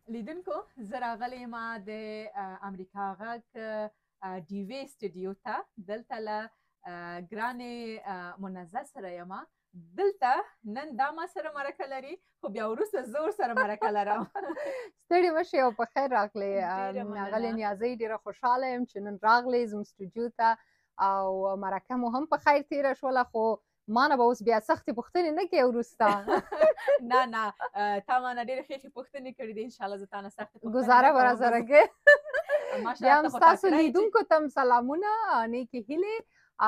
لیدونکو، زه راغلی یم د امریکا غږ ډیوې سټډیو ته. دلته له ګرانې منزه سره یم. دلته نن دا ما سره مرکه لري، خو بیا وروسته زه ورسره مرکه لرم. ستړي مه شئ او په خیر راغلې اغلې نیازۍ. ډېره خوشحاله یم چې نن راغلې زموږ سټوډیو ته او مرکه مو هم په خیر تېره شوله، خو ما نه به اوس بیا سختې پوښتنې نه کوې وروسته. نه نه، تا ما نه ډېرې ښې ښې پوښتنې کړې دي، انشاءالله زه تا نه سختې پوښتنې ګزاره به راسره کوې. بیا هم ستاسو لیدونکو ته هم سلامونه، نیکې هیلې،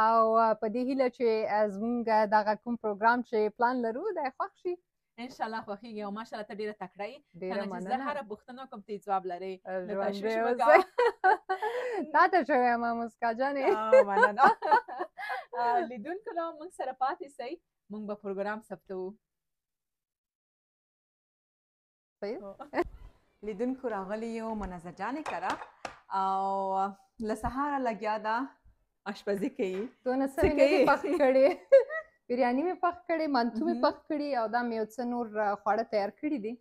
او په دې هیله چې زموږ دغه کوم پروګرام چې پلان لرو دی خوښ شي. ان شاء الله خوښیږي. او ماشاءالله ته ډیره تکړه یې، کله چې زه هره پوښتنه کوم ته ځواب لرې، نو تشویش مه کوه. تا ته شوی یم مسکا جانې. مننه. لیدونکو نو موږ سره پاتې سئ، موږ به پروګرام ثبتوو. لیدونکو، راغلي یو منزه جانې کره او له سهاره لګیا ده آشپزي کوي. دونه څه مې نه دي پخ کړي، بریاني مې پخ کړې، منتو مې پخ کړي او دا مې یو څه نور خواړه تیار کړي دي.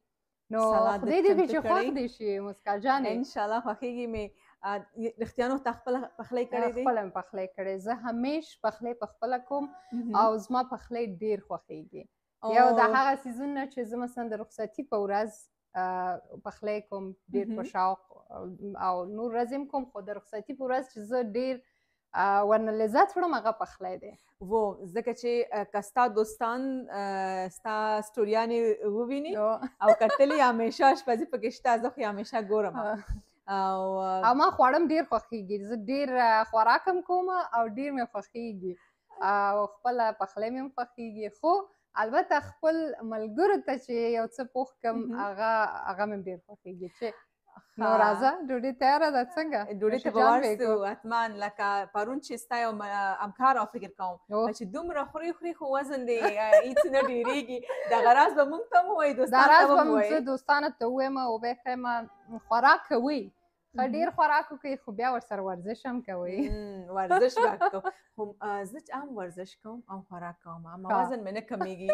نو خدای دې وکړي چې خوښ دې شي مسکا جانې. ان شاء الله خوښیږي مې. رښتیا نو تا خپله پخلی کړی دی؟ خپله مې پخلی کړی. زه همیش پخلی په خپله کوم او زما پخلی ډیر خوښیږي. یو د هغه څیزونه چې زه مثلا د رخصتي په ورځ پخلی کوم ډیر په شوق، او نور ورځ هم کوم، خو د رخصتي په ورځ چې زه ډیر ورنه لذت وړم هغه پخلی دی. و ځکه چې که ستا دوستان ستا سټوریانې وویني او کتلې، همیشه آشپزي پکې شته، زه خو یې همیشه ګورم. او ما خواړم ډیر خوښیږي، زه ډیر خوراک هم کوم او ډیر مې خوښیږي او خپله پخلی مې هم خوښیږي، خو البته خپل ملګرو ته چې یو څه پوخ کم هغه مې ډیر خوښیږي. چې نو راځه، ډوډۍ تیاره ده، څنګه؟ ډوډۍ ته به ورسو حتما. لکه پرون چې ستا یو همکار او فکر کوم چې دومره خوري خوري خو وزن دې هېڅ نه ډېرېږي، دغه راز به مونږ ته هم ووایي، دوستانو ته هم ووایي. زه دوستانو ته ووایم او به ښیم، خوراک کوئ، ښه ډېر خوراک وکړئ، خو بیا ورسره ورزش هم کوئ. ورزش به کوم، خو زه چې هم ورزش کوم او خوراک کوم اما وزن مې نه کمیږي.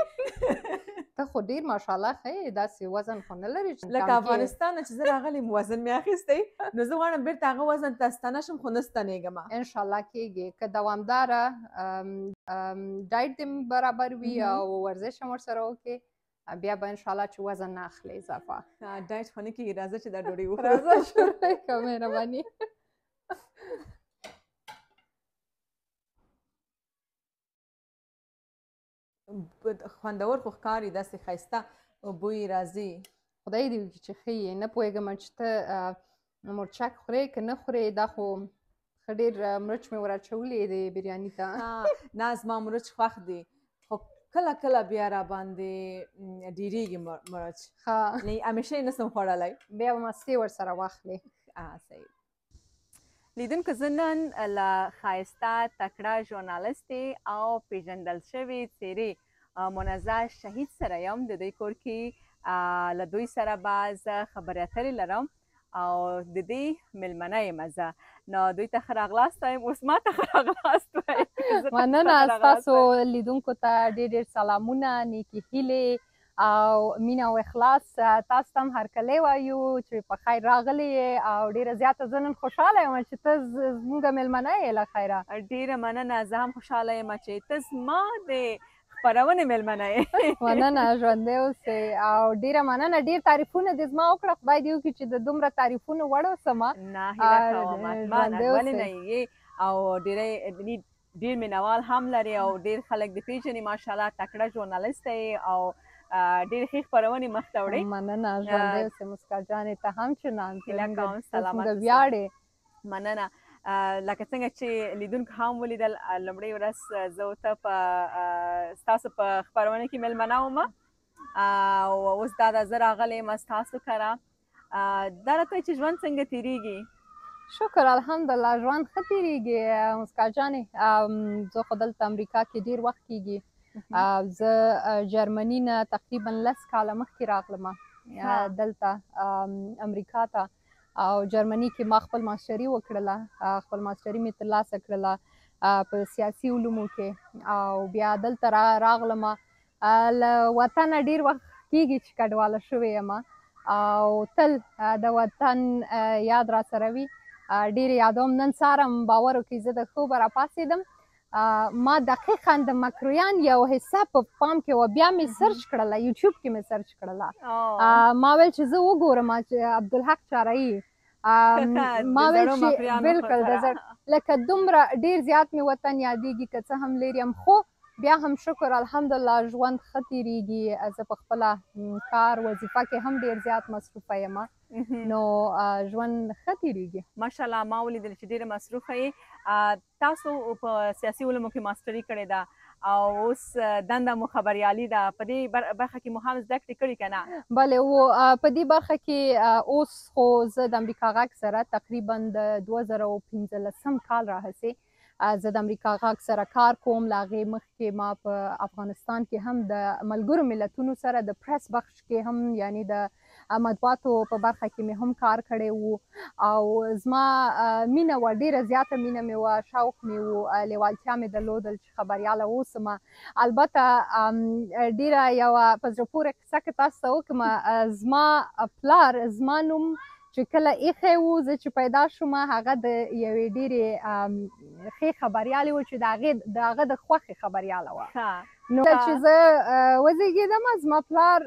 ته خو ډېر ماشاءالله ښه یې، داسې وزن خو نه لرې چې لکه افغانستان نه چې زه راغلې یم وزن مې اخیستی، نو زه غواړم بېرته هغه وزن ته ستنه شم خو نه ستنېږم. انشاءالله کېږي که دوامداره ډایټ دې برابر وي او ورزش هم ورسره وکړې، بیا به انشاءالله چې وزن نه اخلې اضافه. ډایټ خو نه کېږي. راځه چې دا ډوډۍ وخورو. راځه، شروع کوه، مهرباني. خوندور خو ښکاري، داسې ښایسته بوی راځي. خدای دې وکړي چې ښه یې. نه پوهېږم چې ته مرچک خورې که نه خورې، دا خو ښه ډېر مرچ مې ور اچولي دی بریاني ته. نه، زما مرچ خوښ دی، خو کله کله بیا را باندې ډېرېږي مرچ، نه همیشه یې نسم خوړلی. بیا به مستې ورسره واخلې. صحیح. لیدونکو، زه نن له ښایسته تکړه ژورنالیستې او پیژندل شوې څېرې منزه شهید سره یم. د دوی کور کې له دوی سره به زه خبرې اترې لرم او د دې مېلمنه یم زه. نو دوی ته ښه راغلاست وایم. اوس ما ته ښه راغلاست وایم. مننه. ستاسو لیدونکو ته ډېر ډېر سلامونه، نیکې هیلې او مینه او اخلاص. تاسو ته هم هرکلی وایو چې په خیر راغلې یې او ډېره زیاته زه نن خوشحاله یم چې ته زموږ مېلمنه یې. له خیره. ډېره مننه، زه هم خوشحاله یم چې ته زما د خپرونې مېلمنه یې. مننه، ژوندی اوسې او ډېره مننه. ډېر تعریفونه دې زما وکړه، خدای دې وکړي چې د دومره تعریفونو وړ اوسم. نه، هیله کوم حتما، ولې نه یې، او ډېری ډېر مینوال هم لري او ډېر خلک دې پېژني. ماشاءالله تکړه ژورنالیست یې او ډېرې ښې خپرونې مخته وړې. مننه، ژوندی اوسې مسکا جانې، ته هم چنان هیله کوم سلامت ویاړې. مننه. لکه څنګه چې لیدونکو هم ولیدل، لومړۍ ورځ زه ته په ستاسو په خپرونه کې مېلمنه وم او اوس دا ده زه راغلې یم ستاسو کره. دا راته چې ژوند څنګه تېرېږي؟ شکر الحمدلله، ژوند ښه تېرېږي مسکا جانې. زه خو دلته امریکا کې ډېر وخت کېږي. زه جرمني نه تقریبا 10 کاله مخکې راغلم دلته امریکا ته، او جرمني کې ما خپل ماسټري وکړله، خپل ماسټري مې ترلاسه کړله په سیاسي علومو کې، او بیا دلته راغلم. له وطنه ډېر وخت کېږي چې کډواله شوې یم. او تل د وطن یاد را سره وي. ډېر یادوم. نن سهار هم باور وکړئ زه د خوبه راپاڅېدم، ما دقیقا د مکرویان یو حصه په پام کې وه، بیا مې search کړله، یوټیوب کې مې search کړله. ما ویل چې زه وګورم چې عبدالحق چارایي، ما ویل چې بالکل لکه دومره ډیر زیات مې وطن یادېږي، که څه هم لرې یم، خو بیا هم شکر الحمدلله ژوند ښه تېرېږي. زه په خپله کار وظیفه کې هم ډیر زیات مصروفه یم، نو ژوند ښه تېرېږي. ماشاءالله، ما ولیدل چې ډېره مصروفه یې. تاسو په سیاسي علومو کې ماسټري کړې ده او اوس دنده مو خبریالي ده، په دې برخه کې مو هم زده کړې کړي که نه؟ بله، و په دې برخه کې اوس خو زه د امریکا غږ سره تقریبا د 2015 کال راهیسې زه د امریکا غږ سره کار کوم. له هغې مخکې ما په افغانستان کې هم د ملګرو ملتونو سره د پریس بخش کې هم، یعنی د مطبوعاتو په برخه کې مې هم کار کړی و. او زما مینه وه، ډېره زیاته مینه مې وه، شوق مې و، لیوالتیا مې درلودل چې خبریاله اوسم. البته ډېره یوه په زړه پورې قصه که تاسو ته وکړم، زما پلار زما نوم چې کله ایښی و، زه چې پیدا شوم، هغه د یوې ډېرې ښې خبریالې و چې د هغه د خوښې خبریاله وه. نو چې زه وزېږېدم، زما پلار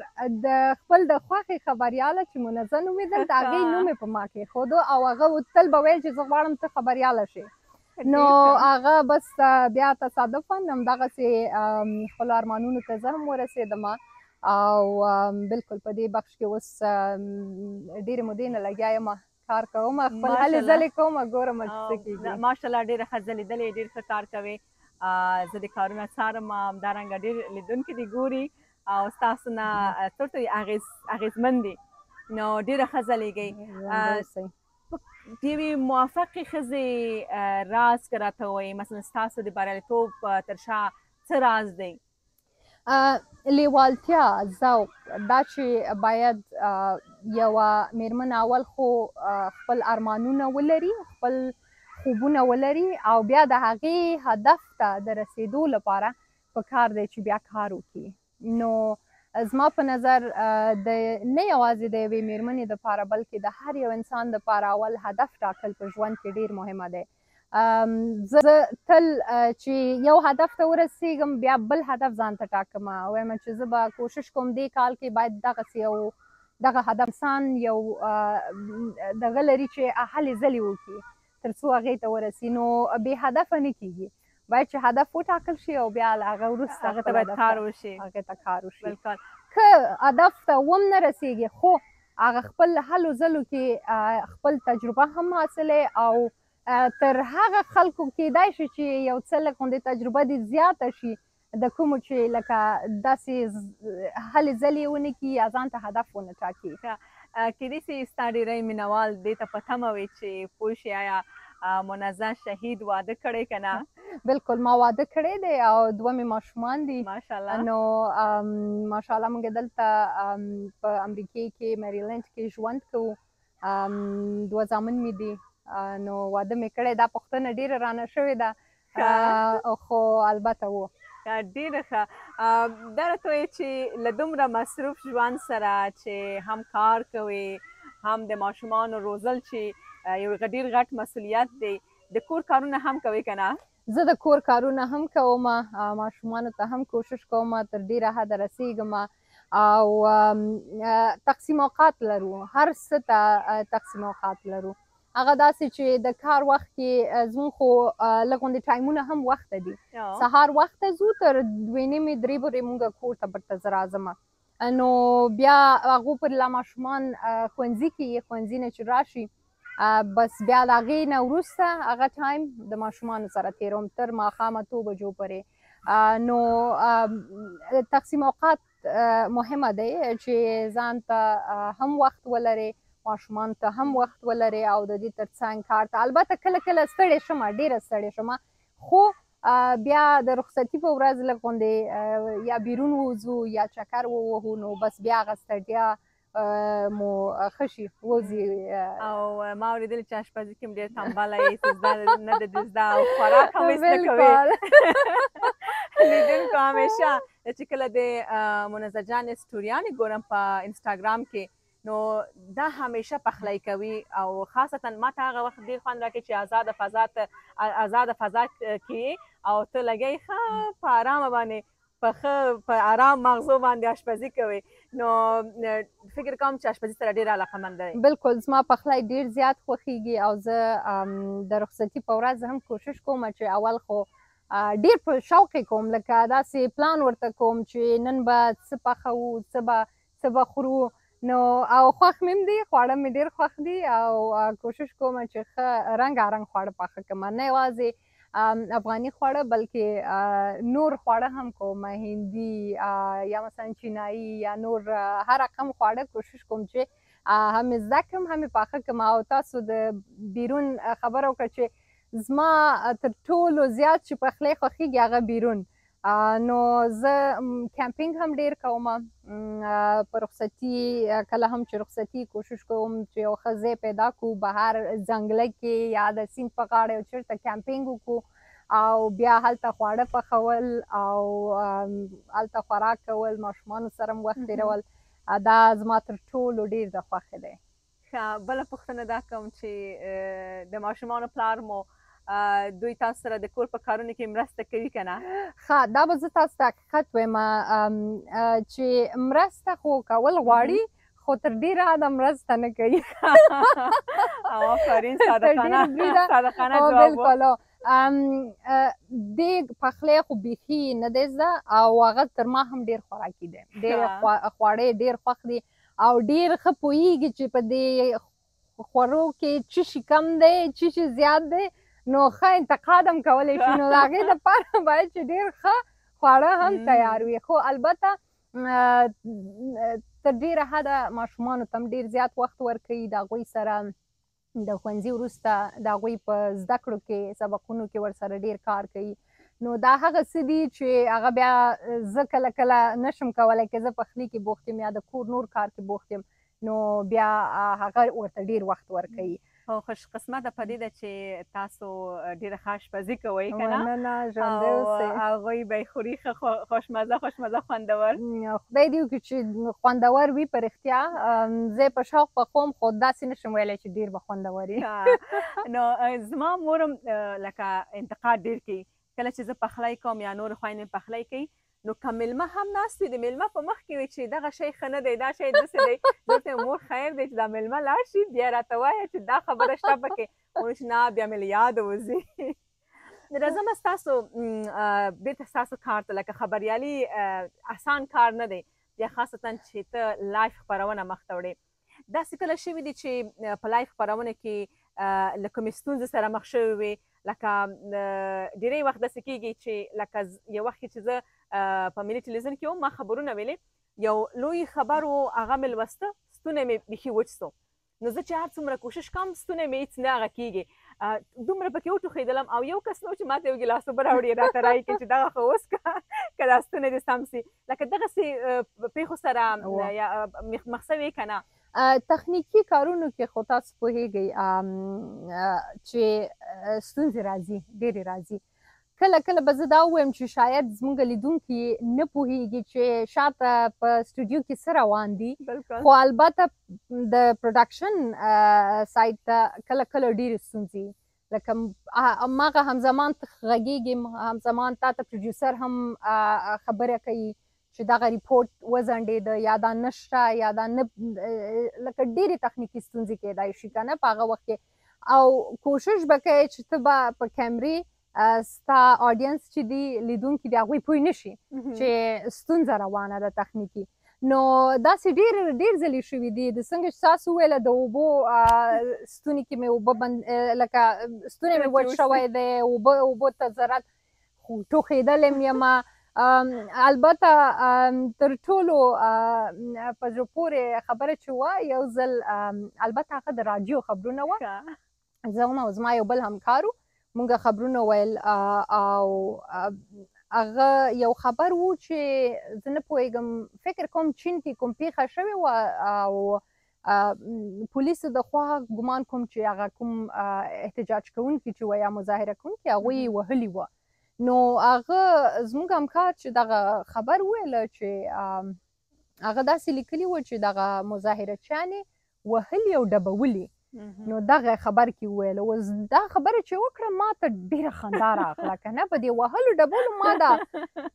د خپل د خوښې خبریاله چې منزه نومېدل، د هغې نوم یې په ما کېښودو او هغه تل به ویل چې زه غواړم ته خبریاله شې. نو هغه بس بیا تصادفاً همدغسې خپلو ارمانونو ته زه هم ورسېدم او بالکل په دې بخش کې اوس ډېرې مودې نه لګیا یم، کار کوم، خپل هلې ځلې کوم، ګورم چې څه کېږي. ماشاءالله، ډېره ښه ځلېدلې، ډېر ښه کار کوې. زه د کارونه څارم، همدارنګه ډېر لیدونکي دي ګوري او ستاسو نه څورته اغېزمن دي، نو ډېره ښه ځلېږئ. د یوې موافقې ښځې راز که راته ووایې، مثلا ستاسو د بریالیتوب تر شا څه راز دی؟ لیوالتیا، ذوق، دا چې باید یوه میرمن اول خو خپل ارمانونه ولري، خپل خوبونه ولري او بیا د هغې هدف ته د رسېدو لپاره په کار دی چې بیا کار وکړي. نو زما په نظر د نه یوازې د یوې میرمنې دپاره بلکې د هر یو انسان دپاره اول هدف ټاکل په ژوند کې ډیر مهمه دی. زه تل چې یو هدف ته ورسیږم بیا بل هدف ځان ته ټاکم، وایم چې زه به کوشش کوم دې کال کې باید دغسې یو دغه هدف انسان یو دغه لري چې هلې ځلې وکړي تر څو هغې ته ورسي. نو بې هدفه نه کیږي، باید چې هدف وټاکل شي او بیا له هغه وروسته هغه ته باید کار وشي، هغې ته کار وشي. بالکل، که هدف ته وم نه رسیږي خو هغه خپل هلو ځلو کې خپل تجربه هم حاصله او تر هغه خلکو کېدای شي چې یو څه لږ غوندې تجربه دې زیاته شي د کومو چې لکه داسې هلې ځلې ونه کړي یا ځان ته هدف ونه ټاکي. کېدای شي ستا ډېری مینهوال دې ته په تمه وي چې پوه شي آیا منزه شهید واده کړی که نه؟ بالکل، ما واده کړی دی او دوه مې ماشومان دي. ماشاءالله. نو ماشاءالله موږ دلته په امریکې کې مریلینډ کې ژوند کوو، دوه زامن مې دي. نو واده مې کړی. دا پوښتنه ډېره رانه شوې ده، خو البته و. ډېره ښه. دا راته وایي چې له دومره مصروف ژوند سره چې هم کار کوي هم د ماشومانو روزل چې یو ډېر غټ مسؤلیت دی، د کور کارونه هم کوي که نه؟ زه د کور کارونه هم کوم، ماشومانو ته هم کوشش کوم، تر ډېره حده رسېږم او تقسیم اوقات لرو، هر څه ته تقسیم اوقات لرو. هغه داسې چې د کار وخت کې زموږ خو لږ غوندې ټایمونه هم وخته دي، سهار وخته ځو تر دوې نیمې درې پورې موږ کور ته بیرته زه راځم. نو بیا هغو پورې لا ماشومان ښوونځي کې یې، ښوونځي نه چې راشي بس بیا د هغې نه وروسته هغه ټایم د ماشومانو سره تېروم تر ماښامه اتو بجو پورې. نو تقسیم اوقات مهمه دی چې ځان ته هم وخت ولرې، ماشومان ته هم وخت ولرې او د دې ترڅنګ کار ته. البته کله کله ستړې شم، ډېره ستړې شم، خو بیا د رخصتي په ورځ لږ غوندې یا بیرون ووځو یا چکر ووهو، نو بس بیا هغه ستړیا مو ښه شي ووځي. او ما اورېدلي چې اشپزي کې هم ډېر تنبله یې، څه زده نه دی زده او خوراک هم هېڅ نه کوې. لیدونکو همیشه چې کله د منزه جان سټوریانې ګورم په انسټاګرام کې، نو دا همیشه پخلی کوي، او خاصتا ما ته هغه وخت ډېر خوند راکوي چې آزاده فضا ته، آزاده فضا کې او ته لګی ښه په آرامه باندې، په ښه په آرام مغزو باندې آشپزي کوي. نو فکر کوم چې آشپزي سره ډېر علاقمند دی. بالکل، زما پخلی ډېر زیات خوښیږي، او زه د رخصتي په ورځ هم کوشش کوم چې اول خو ډېر په شوق یې کوم، لکه داسې پلان ورته کوم چې نن به څه پخوو، څه به خورو. نو او خوښ مې هم دي، خواړه مې ډېر خوښ دي، او کوشش کوم چې ښه رنګارنګ خواړه پاخه کړم، نه یوازې افغاني خواړه بلکې نور خواړه هم کوم، هندي یا مثلا چینایي یا نور هر رقم خواړه کوشش کوم چې هم یې زده کړم هم یې پاخه کړم. او تاسو د بیرون خبره وکړه چې زما تر ټولو زیات چې پخلی خوښېږي هغه بیرون. نو زه کمپینګ هم ډیر کوم په رخصتي، کله هم چې رخصتي کوشش کوم چې یو ښه ځای پیدا کړو بهر ځنګله کې یا د سیند په غاړه یو چېرته کمپینګ وکړو، او بیا هلته خواړه پخول او هلته خوراک کول، ماشومانو سره هم وخت تېرول، دا زما تر ټولو ډیر د خوښې دی. ښه، بله پوښتنه دا کوم چې د ماشومانو پلار مو دوی تاسو سره د کور په کارونو کې مرسته کوي که نه؟ ښه، دا به زه تاسو ته حقیقت وایم چې مرسته خو کول غواړي، خو تر ډېره حده مرسته نه کوي. آفرین، صادقانه صادقانه جواب. بالکل، دې پخلی خو بیخي نه دی زده، او هغه تر ما هم ډېر خوراکي دی، ډېر خواړه یې ډېر خوښ دي، او ډېر ښه پوهېږي چې په دې خوړو کې څه شي کم دی څه شي زیات دی، نو ښه انتقاد هم کولی شي. نو د هغې دپاره باید چې ډېر ښه خواړه هم تیار وي. خو البته تر ډېره حده ماشومانو ته هم ډېر زیات وخت ورکوي، د هغوی سره د ښوونځي وروسته د هغوی په زده کړو کې سبقونو کې ورسره ډېر کار کوي. نو دا هغه څه دي چې هغه بیا زه کله کله نشم کولی، که زه پخلي کې بوخت یم یا د کور نور کار کې بوخت یم، نو بیا هغه ورته ډېر وخت ورکوي. خو خوش قسمته په دې ده چې تاسو ډېره ښه آشپزي کوئ که نه؟ مننه، ژوندی اوسئ. هغوی به یې خوري ښه خوشمزه خوشمزه خوندور. خدای دې وکړي چې خوندور وي په رښتیا. زه په شوق پخوم، خو داسې نشم ویلی چې ډېر به خوندور وي. نو زما مور هم لکه انتقاد ډېر کوي کله چې زه پخلی کوم یا نور خویندې پخلی کوي، نو که میلمه هم ناست وي د میلمه په مخ کې وي چې دغه شی ښه نه دی، دا شی داسې دی، زه ورته وایم مور خیر دی چې دا میلمه لاړ شي بیا راته وایه چې دا خبره شته پکې. مور چې نه بیا مې له یاده وځي. راځم ستاسو بېرته ستاسو کار ته، لکه خبریالي اسان کار نه دی، بیا خاصتا چې ته live خپرونه مخته وړې. داسې کله شوي دي چې په live خپرونه کې له کومې ستونزې سره مخ شوې وي؟ لکه ډېری وخت داسې کېږي چې لکه یو وخت کې چې زه په ملي ټلویزیون کې وم، ما خبرونه ویلې، یو لوی خبر و، هغه مې لوسته، ستونی مې بیخي وچ سو. نو زه چې هر څومره کوشش کوم ستونی مې هېڅ نه هغه کېږي، دومره پکې وټوخېدلم، او یو کس نه و چې ما ته یو ګیلاس اوبه راوړي راته رایې کړي چې دغه خو وڅښه که دا ستونی دې سم سي. لکه دغسې پېښو سره یا مخ سوې که نه؟ تخنیکي کارونو کې خو تاسو پوهېږئ چې ستونزې راځي، ډېرې راځي. کله کله به زه دا ووایم چې شاید زموږ لیدونکي نه پوهېږي چې شاته په سټوډیو کې څه روان دي، خو البته د production side ته کله کله ډېرې ستونزې، لکه هماغه همزمان ته غږېږي، همزمان تا ته producer هم خبره کوي چې دغه report وځنډېده یا دا نشته یا دا نه، لکه ډېرې تخنیکي ستونزې کېدای شي که نه په هغه وخت کې. او کوشش به کوې چې ته به په کیمرې ستا audience چې دي لیدونکي دي هغوی پوه نه شي چې ستونزه روانه ده تخنیکي. نو داسې ډېر ډېر ځلې شوي دي. د څنګه چې تاسو وویله د اوبو ستوني کې مې اوبه بند، لکه ستونی مې وچ شوی دی، اوبو ته ضرورت ټوخېدلې یم. البته تر ټولو په زړه پورې خبره چې وه یو ځل، البته هغه د راډیو خبرونه وه، زه وم او زما یو بل همکار و، مونږ خبرونه ویل، او هغه یو خبر و چې زه نه پوهېږم، فکر کوم چین کې کوم پېښه شوې وه او پولیسو د خوا ګمان کوم چې هغه کوم احتجاج کوونکي چې وه یا مظاهره کوونکي هغوی یې وهلي وه. نو هغه زموږ همکار چې دغه خبر وویله چې هغه داسې لیکلي و چې دغه مظاهره چیان یې وهلي او ډبولي. نو دغه خبر کې وویل، اوس دا خبره چې وکړه ما ته ډېره خندا راغله که نه، په دې وهلو ډبولو ما دا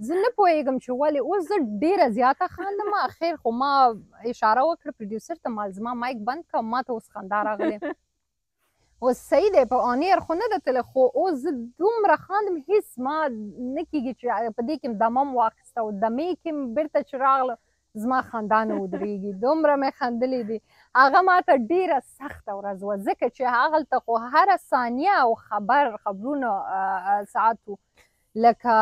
زه نه پوهېږم چې ولې اوس زه ډېره زیاته خاندم. اخر خو ما اشاره وکړه پروډیوسر ته، مال زما مایک بند کړه، ما ته اوس خندا راغلې. اوس صحیح دی په آنیر خو نه ده تللی، خو اوس زه دومره خاندم هیڅ ما نه کېږي چې په دې کې دمه م واخیسته او دمې کې بیرته چې راغله زما خندا نه ودرېږي، دومره مې خندلې دي. هغه ما ته ډېره سخته ورځ وه، ځکه چې هغلته خو هره ثانیه او خبرونه ساعت و، لکه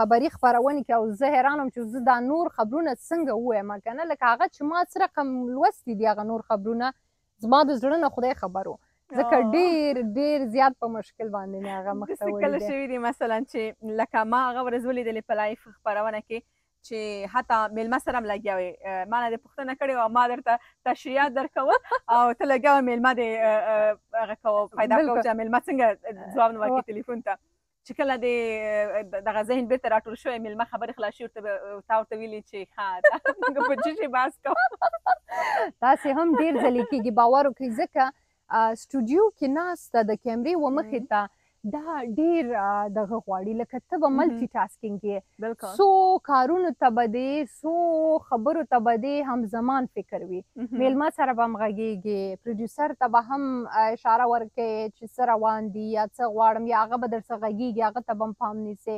خبري خپرونې کې، او زه حیران وم چې زه دا نور خبرونه څنګه ووایم که نه، لکه هغه چې ما څه رقم لوستي دي هغه نور خبرونه زما د زړه نه خدای خبر و، ځکه ډېر ډېر زیات په مشکل باندې مې هغه مخته ولیدی. کله شوي دي مثلا چې لکه ما هغه ورځ ولیدلې په live خپرونه کې چې حتی میلمه سره هم لګیا وې، ما نه دې پوښتنه کړې وه، ما درته تشریحات درکول او ته لګیا وې میلمه دې هغه کوه پیدا کوه چې میلمه څنګه ځواب نه ورکړي تلیفون ته، چې کله دې دغه ذهن بیرته راټول شوی، میلمه خبرې خلاص شوي، تا ورته ویلي چې ښه موږ په څه شي بحث کوو. داسې هم ډېر ځلې کېږي، باور وکړئ، ځکه سټوډیو کې ناسته د کیمرې و مخې ته دا ډیر دغه غواړي، لکه ته به ملټي ټاسکینګ یې، څو کارونو ته به دې، څو خبرو ته به دې همزمان فکر وي، میلمه سره به هم غږېږې، پروډیوسر ته به هم اشاره ورکوې چې څه روان دي یا څه غواړم، یا هغه به درڅه غږېږي، هغه ته به هم پام نیسې،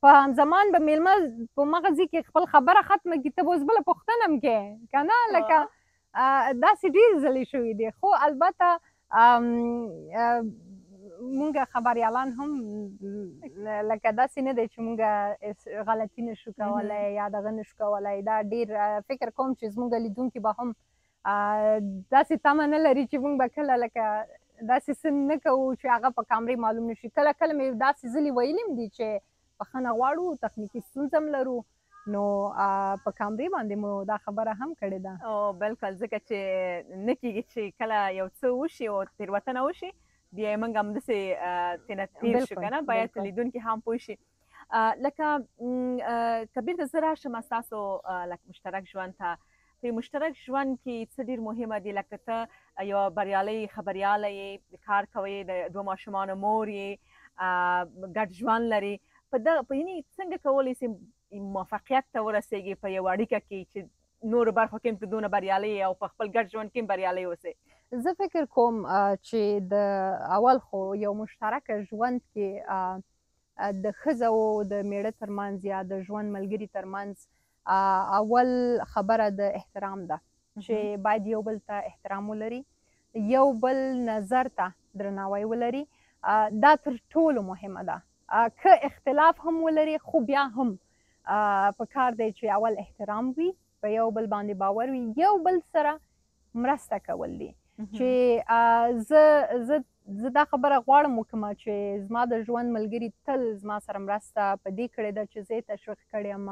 په همزمان به میلمه په مغه ځای کې خپل خبره ختمه کړي، ته به اوس بله پوښتنه هم کوې که نه، لکه داسې ډېر ځلې شوي دي. خو البته مونږ خبریالان هم لکه داسې نه دی چې مونږ غلطي نشو کولی یا دغه نشو کولی، دا ډېر فکر کوم چې زمونږ لیدونکي به هم داسې تمه نه لري چې مونږ به کله لکه داسې څه نه کوو چې هغه په کامرې معلوم نشي. کله کله مې داسې ځلې ویلي هم دي چې بخښنه غواړو، تخنیکي ستونزه هم لرو، نو په کامرې باندې مو دا خبره هم کړې ده. او بالکل، ځکه چې نه کېږي چې کله یو څه وشي او تېروتنه وشي بیا یې موږ همداسې ترېنه تېر شو که نه، باید لیدونکي هم پوه شي. لکه که بېرته زه راشم ستاسو لکه مشترک ژوند ته، په مشترک ژوند کې څه ډېر مهمه دي؟ لکه ته یوه بریالۍ خبریاله یې، کار کوې، د دوه ماشومانو مور یې، ګډ ژوند لرې، په دغه په یعنې څنګه کولی سې موفقیت ته ورسېږې په یوه اړیکه کې چې نورو برخو کې هم ته دونه بریالۍ او په خپل ګډ ژوند کې هم بریالۍ اوسې؟ زه فکر کوم چې د اول خو یو مشترک ژوند کې د ښځه او د میړه ترمنځ یا د ژوند ملګري ترمنځ اول خبره د احترام ده، چې باید یو بل ته احترام ولري، یو بل نظر ته درناوی ولري، دا تر ټولو مهمه ده. که اختلاف هم ولري خو بیا هم په کار دی چې اول احترام وي، په یو بل باندې باور وي، یو بل سره مرسته کول دي. چې زه زه زه دا خبره غواړم وکړم چې زما د ژوند ملګري تل زما سره مرسته په دې کړې ده چې زه یې تشویق کړې یم،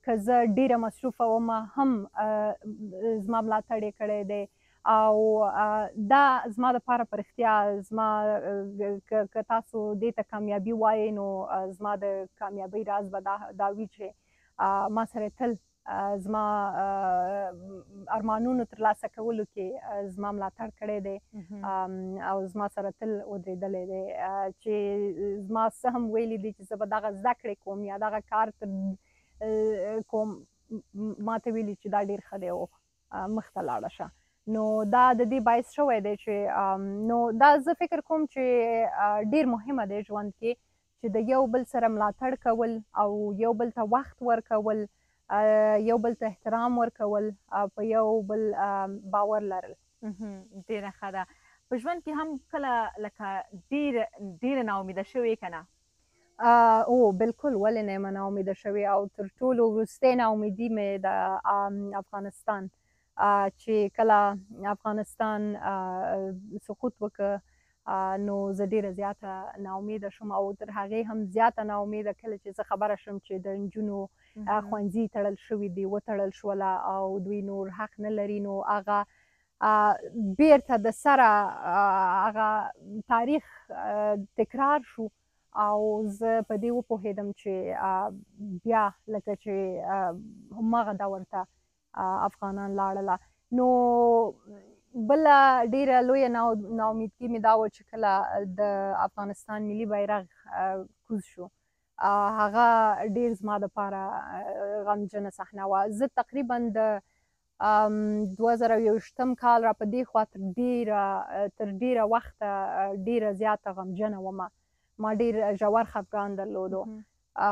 که زه ډېره مصروفه وم هم زما ملاتړ یې کړی دی، او دا زما دپاره په رښتیا زما که تاسو دې ته کامیابي وایئ نو زما د کامیابۍ راز به دا وي چې ما سره تل زما ارمانونو ترلاسه کولو کې زما ملاتړ کړی دی او زما سره تل ودرېدلی دی، چې زما څه هم ویلي دي چې زه به دغه زده کړې کوم یا دغه کار کوم، ما ته ویلي چې دا ډېر ښه دی او مخته لاړه شه. نو دا د دې باعث شوی دی چې نو دا زه فکر کوم چې ډېر مهمه دی ژوند کې چې د یو بل سره ملاتړ کول او یو بل ته وخت ورکول، یو بل ته احترام ورکول، په یو بل باور لرل. ډېره ښه ده. په ژوند کې هم کله لکه ډېره ناامیده شوې که نه؟ او بالکل، ولې نه یم ناامیده شوې، او تر ټولو وروستۍ ناامیدي مې د افغانستان چې کله افغانستان سقوط وکړ نو زه ډېره زیاته ناامیده شوم، او تر هغې هم زیاته ناامیده کله چې زه خبره شوم چې د نجونو ښوونځي تړل شوي دي، وتړل شوله او دوی نور حق نه لري، نو هغه بیرته د سره هغه تاریخ تکرار شو، او زه په دې وپوهېدم چې بیا لکه چې هماغه دور ته افغانان لاړله. نو بله ډیره لویه ناامیدګي مې دا وه چې کله د افغانستان ملي بیرغ کوز شو، هغه ډیر زما دپاره غمجنه صحنه وه. زه تقریبا د 2021 کال را په دې خوا تر ډیره وخته ډیره زیاته غمجنه ومه. ما ډیر ژور خفګان درلودو،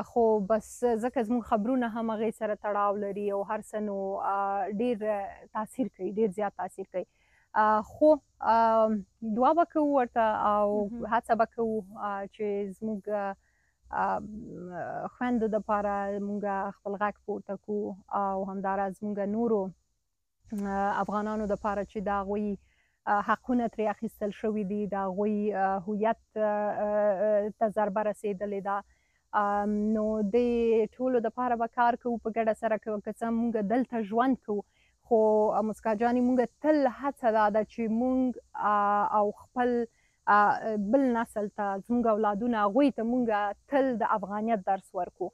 خو بس ځکه زموږ خبرونه هم هغې سره تړاو لري او هر څه، نو ډیر تاثیر کوي، ډیر زیات تاثیر کوي. خو دعا به کوو ورته او هڅه به کوو چې زموږ خویندو دپاره موږ خپل غږ پورته کړو، او همداراز موږ نورو افغانانو دپاره چې د هغوی حقونه ترې اخیستل شوي دي، د هغوی هویت ته ضربه رسېدلې ده، نو دې ټولو دپاره به کار کوو په ګډه سره. که څه موږ دلته ژوند کوو، خو مسکا جانې موږ تل هڅه دا ده چې موږ او خپل بل نسل ته، زموږ اولادونه، هغوی ته موږ تل د افغانیت درس ورکو.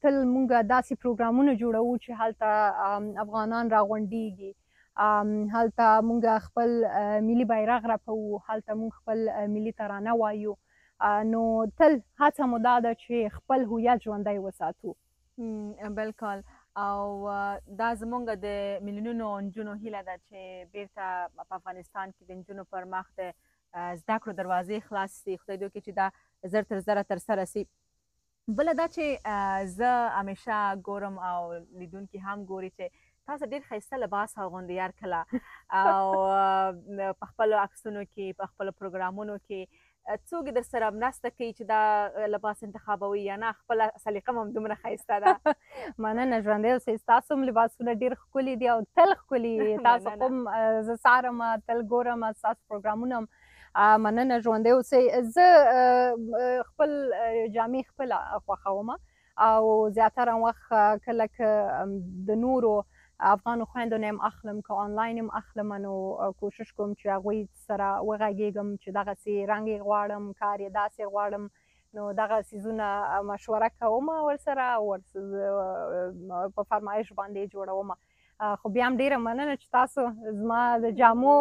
تل موږ داسې پروګرامونه جوړوو چې هلته افغانان راغونډیږي، هلته موږ خپل ملي بیرغ رپوو، هلته موږ خپل ملي ترانه وایو. نو تل هڅه مو دا ده چې خپل هویت ژوندی وساتو. بالکل، او دا زمونږ د میلیونونو نجونو هیله ده چې بیرته په افغانستان کې د نجونو پر مخ د زده کړو دروازې خلاص سي. خدای دې وکړي چې دا زر تر زره ترسره سي. بله دا چې زه همیشه ګورم او لیدونکي هم ګوري چې تاسو ډېر ښایسته لباس اغوندئ هر کله، او په خپلو عکسونو کې، په خپلو پروګرامونو کې څوک در سره مرسته کوي چې دا لباس انتخابوي یا نه خپله سلیقه مو هم دومره ښایسته ده؟ مننه، ژوندی اوسئ. ستاسو هم لباسونه ډېر ښکلي دي او تل ښکلي. تاسو خو زه څارم، تل ګورم ستاسو پروګرامونه هم. مننه، ژوندی اوسئ. زه خپل جامې خپله خوښوم، او زیاتره وخت کله که د نورو افغانو خویندو نه هم اخلم که آنلاین هم اخلم، نو کوشش کوم چې هغوی سره وغږېږم چې دغسې رنګ یې غواړم، کار یې داسې غواړم، نو دغه څیزونه مشوره کوم ورسره او په فرمایش باندې جوړوم. خو بیا هم ډېره مننه چې تاسو زما د جامو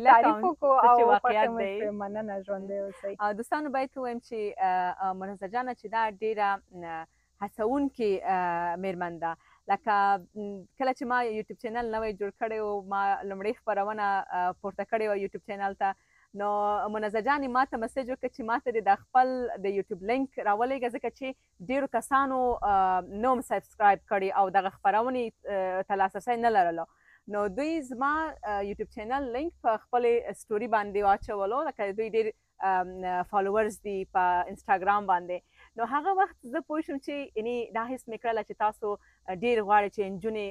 تعریف وکړو او واقعیت دی. مننه، ژوندی اوسئ. دوستانو باید ووایم چې منزه جانه چې دا ډېره هڅوونکې میرمن ده. لکه کله چې ما یوټیوب چینل نوی جوړ کړی و، ما لومړۍ خپرونه پورته کړې وه یوټیوب چینل ته، نو منزه جانې ما ته مسیج وکړ چې ما ته دې د خپل د یوټیوب لینک راولېږه، ځکه چې ډېرو کسانو نوم سبسکرایب کړی او دغه خپرونې ته لاسرسی نه لرلو. نو دوی زما یوټیوب چینل لینک په خپلې سټوري باندې واچولو، لکه دوی ډېر فالوورز دي په انسټاګرام باندې. نو هغه وخت زه پوه شوم چې یعنی دا حس مې کړله چې تاسو ډېر غواړئ چې نجونې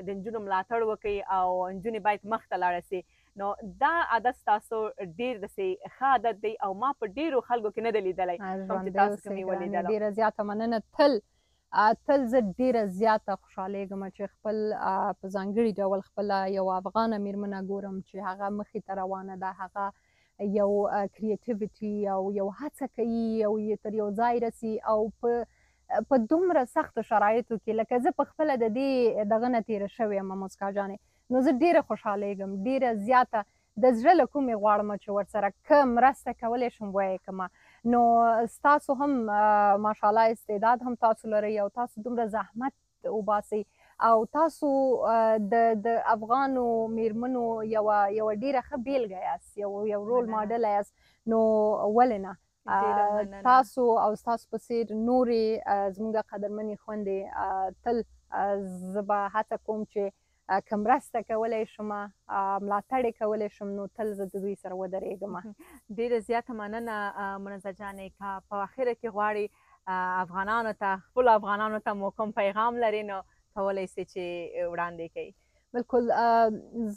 د نجونو ملاتړ وکړئ او نجونې باید مخته لاړه سي. نو دا عادت ستاسو ډېر داسې ښه عادت دی او ما په ډېرو خلکو کې نه دی لیدلی کوم چې تاسو کې مې ولیدله. ډېره زیاته مننه. تل تل زه ډېره زیاته خوشحالېږم چې خپل په ځانګړي ډول خپله یوه افغانه میرمنه ګورم چې هغه مخې ته روانه ده، هغه یو کریټیویټي او یو هڅه کوي او تر یو ځای رسي، او په دومره سختو شرایطو کې لکه زه په خپله د دې دغه نه تېره شوې یم مسکا جانې، نو زه ډېره خوشحالېږم، ډېره زیاته د زړه له کومې غواړم چې ورسره که مرسته کولی شم ویې کړم. نو ستاسو هم ماشاءالله استعداد هم تاسو لرئ او تاسو دومره زحمت وباسئ، او تاسو د افغانو میرمنو یوه ډېره ښه بېلګه یاست، یو رول ماډل یاست. نو ولې نه تاسو او ستاسو په څېر نورې زموږ قدرمنې خویندې، تل زه به هڅه کوم چې که مرسته کولی شم، ملاتړ یې کولی شم، نو تل زه د دوی سره ودرېږم. ډېره زیاته مننه منزه جانې. که په اخره کې غواړي افغانانو ته، خپلو افغانانو ته مو کوم پیغام لري، نو کولی سئ چې وړاندې کړئ. بالکل،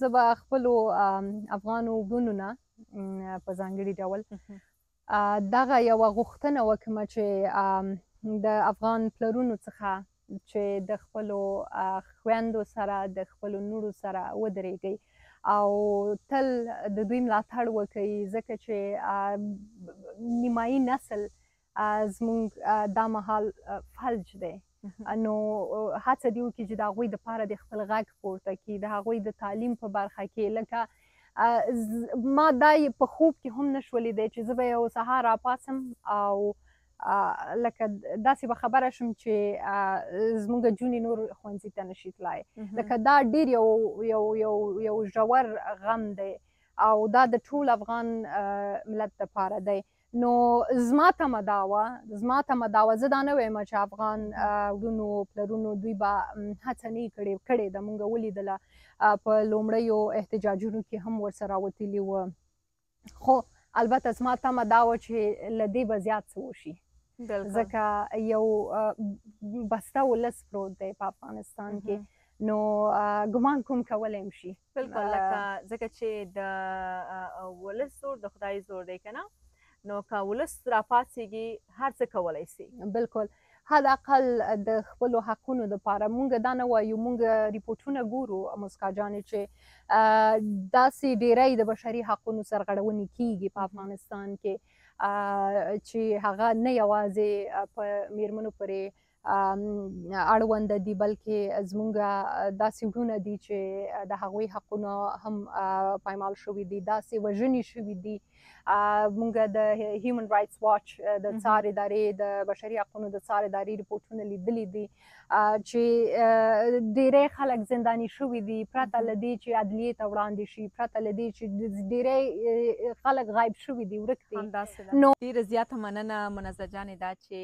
زه به خپلو افغانو وروڼو نه په ځانګړي ډول دغه یوه غوښتنه وکړم چې د افغان پلرونو څخه چې د خپلو خویندو سره، د خپلو نورو سره ودرېږئ او تل د دوی ملاتړ وکړئ، ځکه چې نیمایي نسل زموږ دا مهال فلج دی. نو هڅه دې وکړي چې د هغوی دپاره د خپل غږ پورته کړي، د هغوی د تعلیم په برخه کې. لکه ما دا په خوب کې هم نشو لیدی چې زه به یو سهار راپاڅم او لکه داسې به خبره شم چې زموږ جونې نور ښوونځي ته نشي تلای. لکه دا ډیر یو یو یو یو ژور غم دی او دا د ټول افغان ملت دپاره دی. نو زما تمه دا وه، زما تمه دا وه، زه دا نه وایم چې افغان وړونو پلرونو دوی به هڅه نه کړې، کړې ده، مونږ ولیدله په لومړیو احتجاجونو کې هم ورسره راوتلي وه، خو البته زما تمه دا وه چې له دې به زیات څه وشي، ځکه یو بسته ولس پروت دی په افغانستان کې، نو ګمان کوم کولی هم شي. بالکل، لکه ځکه چې د ولس زور د خدای زور دی که نه، نو که ولس راپاڅېږي هر څه کولی سي. بالکل، حداقل د خپلو حقونو دپاره. مونږ دا نه وایو، مونږ ریپورټونه ګورو مسکا جانې چې داسې ډیری د بشري حقونو سرغړونې کیږي په افغانستان کې، چې هغه نه یوازې په میرمنو پورې اړوند دي، بلکې زمونږ داسې وروڼه دي چې د هغوی حقونه هم پایمال شوي دي، داسې وژنې شوي دي. مونږ د هیومن رایټس واچ د څار ادارې، د بشري حقونو د څار ادارې رپورټونه لیدلي دي چې ډیری خلک زنداني شوي دي پرته له دې چې عدلیې ته وړاندې شي، پرته له دې چې ډیری خلک غایب شوي دي، ورک دي. همداسې ده. نو ډېره زیاته مننه منزه جانې دا چې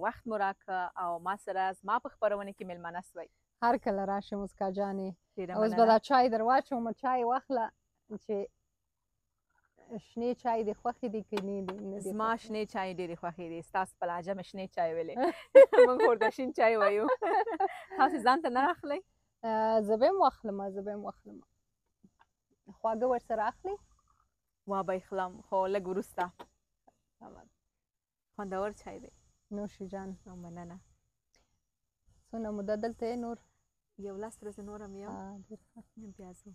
وخت مو راکړه او ما سره زما په خپرونه کې مېلمانه سوئ. هر کله راشې مسکا جانې. اوس به دا چای در واچوم، چای واخله چې شنې چای دې خوښې دي که نه دي؟ زما شنې چای ډېرې خوښې دي، ستاسو په لهجه مې شنې چای ویلې، موږ ورته شین چای وایو. تاسو ځان ته نه اخلئ؟ زه به یې واخلم، زه به یې واخلم. خواږه ورسره اخلي؟ وا به یې خلم، خو لږ وروسته. خوندور چای دی. نوشي جان. مننه. څونه موده دلته یې نور؟ یو لس ورځې نور هم یم. ډېر ښه. بیا ځو.